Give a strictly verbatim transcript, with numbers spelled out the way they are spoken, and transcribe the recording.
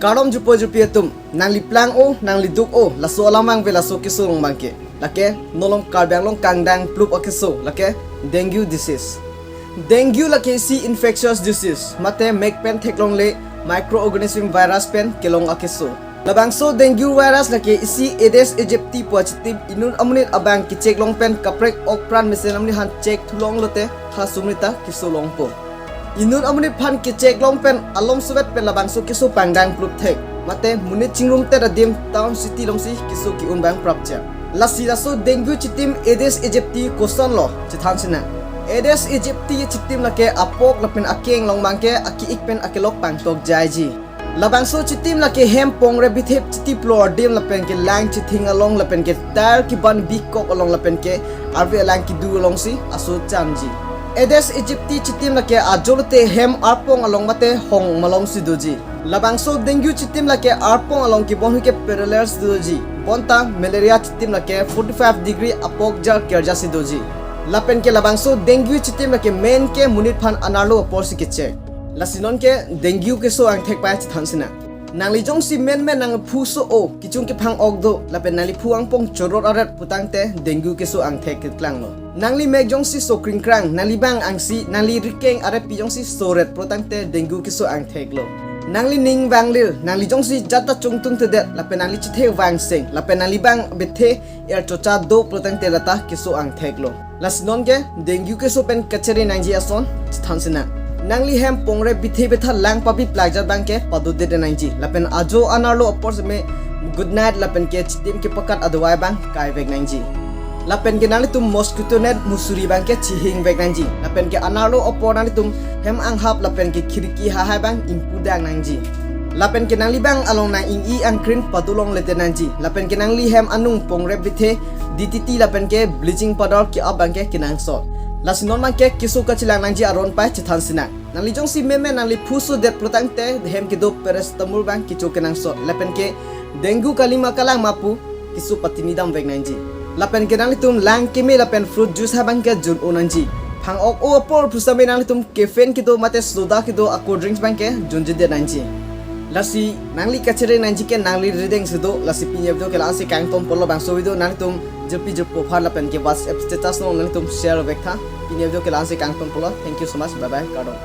Kardom jupo jupi atum, nangli plang o, nangli duk o, laso alam vangve laso keso along abangke. Lake, nolong Karbi Anglong kangdang plup akeso, lake, dengue disease. Dengue lake isi infectious disease, mate mek pen theklongle microorganism virus pen kelong akeso. Labangso dengue virus lake isi Aedes aegypti pu achitim inut amonit abang kechek long pen kaprek ok pran mesen amonit aphan chek thulong lote ha sumrita keso longpo. Inut amonit aphan kechek long pen alom suvet pen labangso keso pangdang plup thek. Mate monit chingrumtet adim town city alongsi keso ke-un abang prapjak. Lasi laso dengue achitim Aedes aegypti kosonlo chethan sinang. Aedes aegypti achitim lake apok lapen akeng along abangke ake-ik pen akelok pangtok jaiji. Labangso achitim lake hem pongre bithe chiti plor adim lapen ke lang chithing along lapen ke tar keban bikok along lapen ke arve alang kedo alongsi aso chanji. Aedes aegypti achitim lake ajo lote hem arpong along mate hong malongsi doji. Labangso dengue achitim lake arpong along kebonhui ke parallel si doji. Bonta malaria achitim lake forty-five degree apok jar kerjasi doji. Lapen ke labangso dengue achitim lake main ke monit aphan anarlo aporsi kechek. Lasi non ke dengue keso angthek pai chethan sinang. Nangli jongsi menmen nangphu so-o, kechung kephang ok do, lapen nangli phu angpong chorot aret putangte dengue keso angthek keklanglo. Nangli mek jongsi so kringkrang, nangli bang angsi, nangli rikeng arepi jongsi soret putangte dengue keso angtheklo. Nangli ning vanglir, nangli jongsi jata chungtungtedet, lapen nangli chithe vangseng, lapen nangli bang bithe er chocha do putangte lata keso angtheklo. Lasi non ke dengue keso pen kachere nangji ason chethan sinang. Nangli hem pongre bithe bitha lang pabi plakjat abangke padodet nangji. Lapen ajo anarlo apor seme good night lapen ke chitim kepakat adawai abang kaivek nangji. Lapen ke nanglitum mosquito net musuri abangke chihingvek nangji. Lapen ke anarlo apor nanglitum hem anghap lapen ke khirki hahai abang ingpudang nangji. Lapen ke nangli bang along nang ing-i angkrin padolong lete nangji. Lapen ke nangli hem anung pongre bithe D D T lapen ke bleaching powder ke-ap abangke kenangsot. Lasi non abangke keso kachelang nangji aron pai chethan sinang. Nangli jongsi menmen nangli phu sodet putangte hem kedo paracetamol abang kecho kenangsot. Lapen ke dengue kalima kalang ma pu keso patini damvek nangji. Lapen ke nanglitum lang keme lapen fruit juice ha abangke jun-o nangji. Phang ok o apor pusitame nanglitum caffeine kedo mate soda kedo a cold drinks abangke junjedet nangji. Lasi nangli kachere nangji ke nangli rideng si do, lasi pini a-video ke la-ansi kangtonpolo, bangso video nanglitum jirpi jirpo aphan lapen ke WhatsApp status along nanglitum share vektha. Pini a-video ke la-ansi kangtonpolo. Thank you so much. Bye bye. Kardom.